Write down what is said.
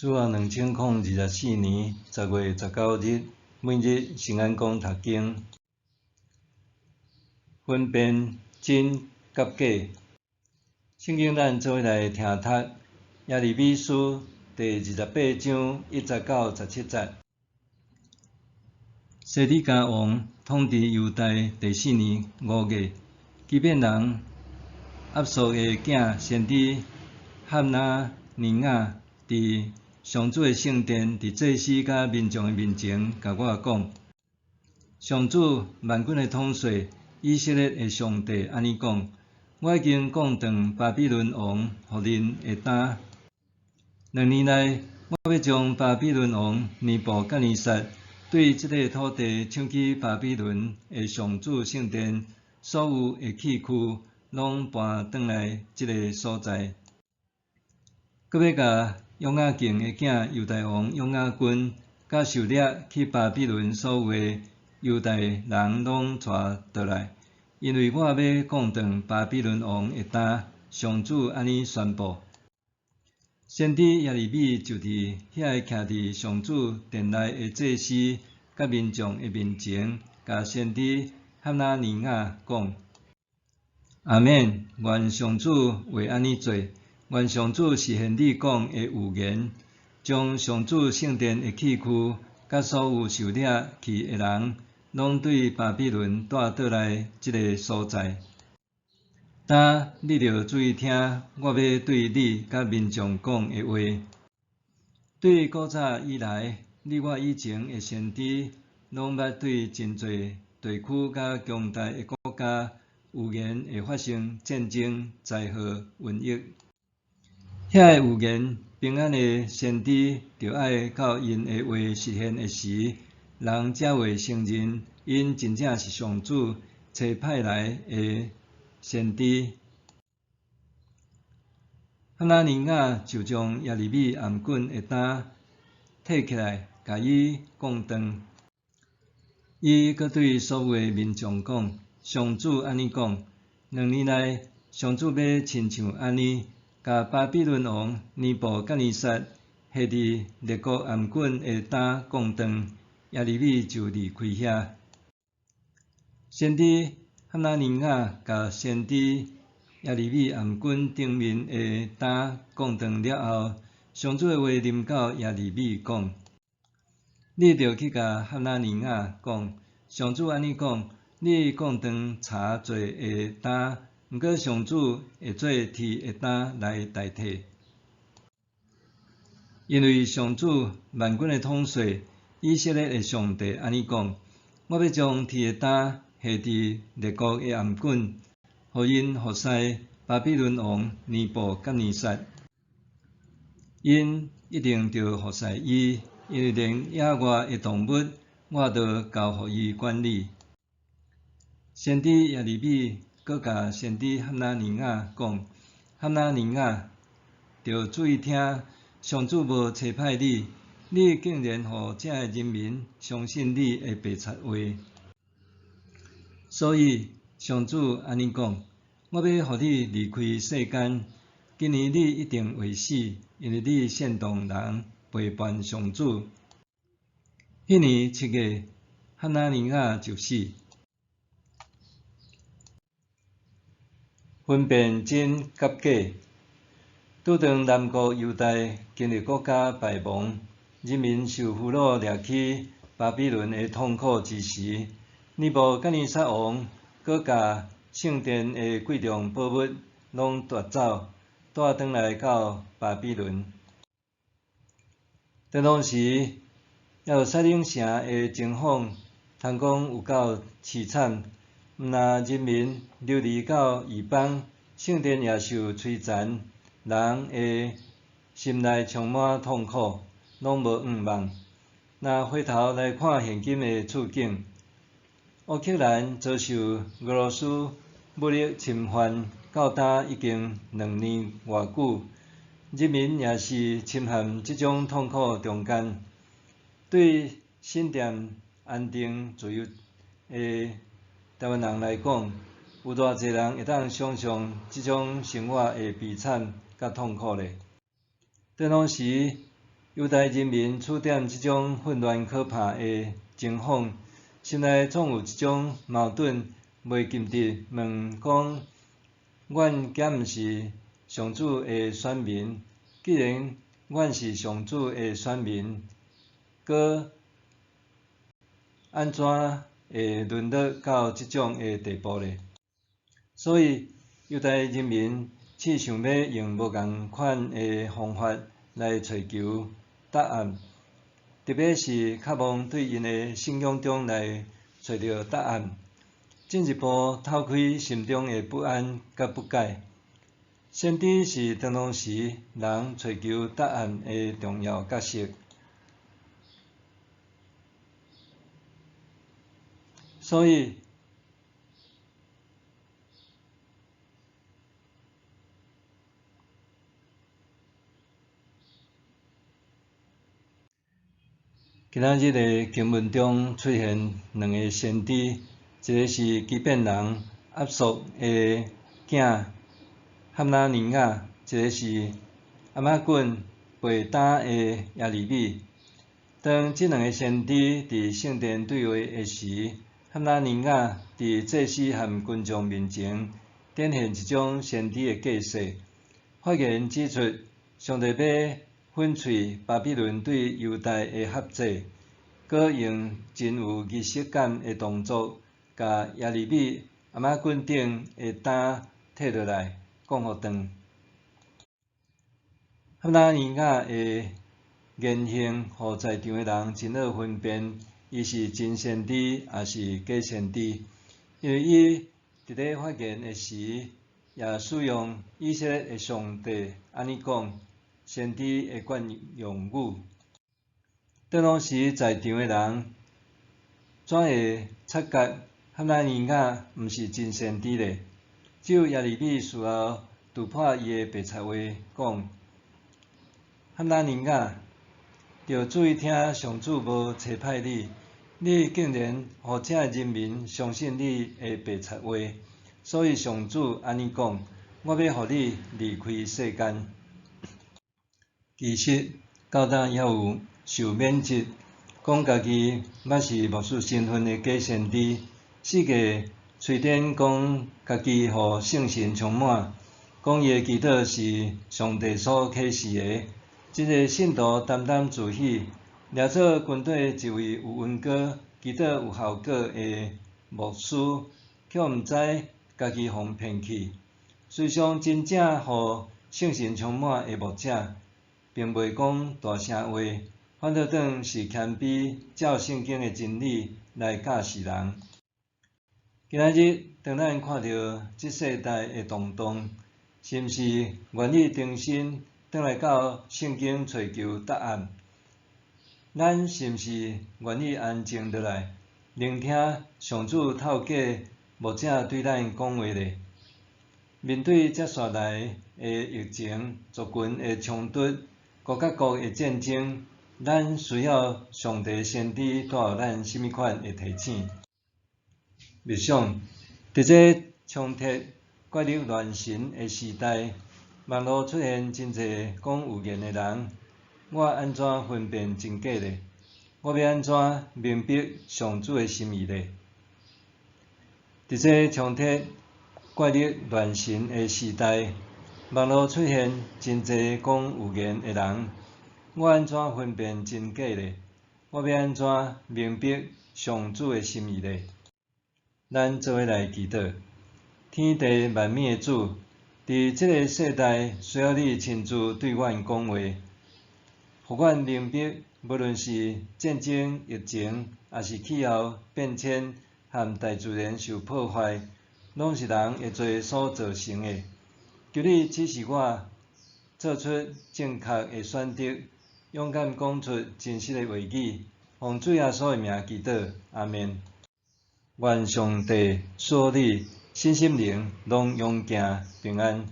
主後2024年10月19日，每日聖安講讀經，分辨真佮假。聖經咱做伙來聽讀耶利米書第28章1節到17節。西底家王統治猶大第四年5月，基遍人押朔的囝先知哈拿尼雅佇上主的聖殿，佇祭司佮民眾的面前，共我講：上主萬軍的統帥以色列的上帝按呢講：我已經降斷巴比倫王予恁的擔。2年內，我欲將巴比倫王尼布甲尼撒對這个土地搶去巴比倫的上主聖殿所有的器具，攏搬轉來這个所在。閣欲共約雅敬的囝猶大王約雅斤，佮受掠去巴比倫所有的猶大人攏帶倒來，因為我欲降斷巴比倫王的擔。上主按呢宣布。先知耶利米就佇遐徛佇上主殿內的祭司佮民眾的面前，共先知哈拿尼雅講：阿們，願上主話按呢做。願上主實現你講的預言，將上主聖殿的器具，佮所有受掠去的人，攏對巴比倫帶倒來這个所在。今你著注意聽，我欲對你佮民眾講的話。對古早以來，你我以前的先知，攏捌對真濟地區佮強大的國家預言會發生戰爭、災禍、瘟疫。遐个預言平安的先知，著愛到𪜶的話實現的時，人才會承認𪜶真正是上主差派來的先知。哈拿尼雅就將耶利米頷頸的擔提起來，共伊降斷。伊閣對所有的民眾講：上主按呢講，2年內，上主欲親像按呢，共巴比倫王尼布甲尼撒繫佇列國頷頸的擔降斷，耶利米就離開遐。先知哈拿尼雅共先知耶利米頷頸頂面的擔降斷了後，上主的話臨到耶利米講：你著去共哈拿尼雅講，上主按呢講：你降斷柴做的擔，毋過上主會做鐵的擔來代替。因為上主萬軍的統帥以色列的上帝按呢講：我欲將鐵的擔繫佇列國的頷頸，予𪜶服侍巴比倫王尼布甲尼撒。𪜶一定著服侍伊，因為連野外的動物，我都交予伊管理。先知耶利米閣共先知哈拿尼雅講：哈拿尼雅，著注意聽，上主無差派你，你竟然予這个人民相信你的白賊話。所以上主按呢講：我欲予你離開世間，今年你一定會死，因為你煽動人背叛上主。彼年7月，哈拿尼雅就死。分辨真佮假。拄當南國猶大經歷國家敗亡，人民受俘虜掠去巴比倫的痛苦之時，尼布甲尼撒王閣共聖殿的貴重寶物攏奪走，帶轉來到巴比倫。當時耶路撒冷城的情況，通講有夠淒慘，毋但人民流離到異邦，聖殿也受摧殘，人的心內充滿痛苦，攏無向望。若回頭來看現今的處境，烏克蘭遭受俄羅斯武力侵犯，到今已經2年偌久，人民也是深陷這種痛苦中間。對信念安定自由的台灣人來講，有偌濟人會當想像這種生活的悲慘佮痛苦咧？當時，犹太人民处踮這種混亂可怕的情況，心內總有一種矛盾，袂禁得問講：阮敢毋是上主的選民？既然阮是上主的選民，閣按怎會淪落到這種的地步呢？所以，猶太人民試想欲用無仝款的方法來揣求答案，特別是渴望對𪜶的信仰中來揣著答案，進一步透開心中的不安佮不解。先知是當當時人揣求答案的重要角色，所以，今仔日的經文中出現兩个先知，一个是基遍人押朔的囝哈拿尼雅，一个是亞瑪袞背擔的耶利米。當這兩个先知佇聖殿對話的時，哈拿尼雅佇祭司和群眾面前展現一種先知的架勢，發言指出上帝欲粉碎巴比倫對猶大的轄制，閣用真有儀式感的動作，共耶利米頷頸頂的擔退落來，講予斷。哈拿尼雅的言行，予在場的人真好分辨，伊是真先知抑是假先知，因為伊佇咧發言的時，也使用以色列的上帝按呢講先知的慣用語。當當時在場的人怎會察覺哈拿尼雅毋是真先知呢？只有耶利米事後突破伊的白賊話，講：哈拿尼雅，著注意聽，上主無差派你，你竟然予這人民相信你的白賊話，所以上主按呢講：我欲予你離開世間。其實到今猶有受免職，講家己捌是牧師身份的假先知，四界吹電講家己予聖神充滿，講伊的祈禱是上帝所啟示的。這个信徒沾沾自喜，掠做軍隊一位有恩膏、祈禱有效果的牧師，卻毋知家己予人騙去。事實上，真正予聖神充滿的牧者，並袂講大聲話，反倒轉是謙卑，照聖經的真理來教示人。今仔日，當咱看著這世代的動盪，是毋是願意重新轉來到聖經揣求答案？咱是毋是願意安靜落來，聆聽上主透過牧者對咱講話呢？面對接紲來的疫情、族群的衝突、國佮國的戰爭，咱需要上帝先知帶予咱啥物款的提醒？默想，佇這衝突、怪力亂神的時代，網路出現真濟講預言的人，我按怎分辨真假呢？我欲按怎明白上主的心意呢？佇這衝突、怪力亂神的時代，網路出現真濟講預言的人，我按怎分辨真假呢？我欲按怎明白上主的心意呢？咱做伙來祈禱，天地萬物的主，佇這个世代需要你親自對阮講話，予阮明白，無論是戰爭、疫情，抑是氣候變遷和大自然受破壞，攏是人的罪所造成的。求你指示我做出正確的選擇，勇敢講出真實的話語。奉主耶穌的名祈禱，阿們。願上帝賜予你身心靈攏勇健平安。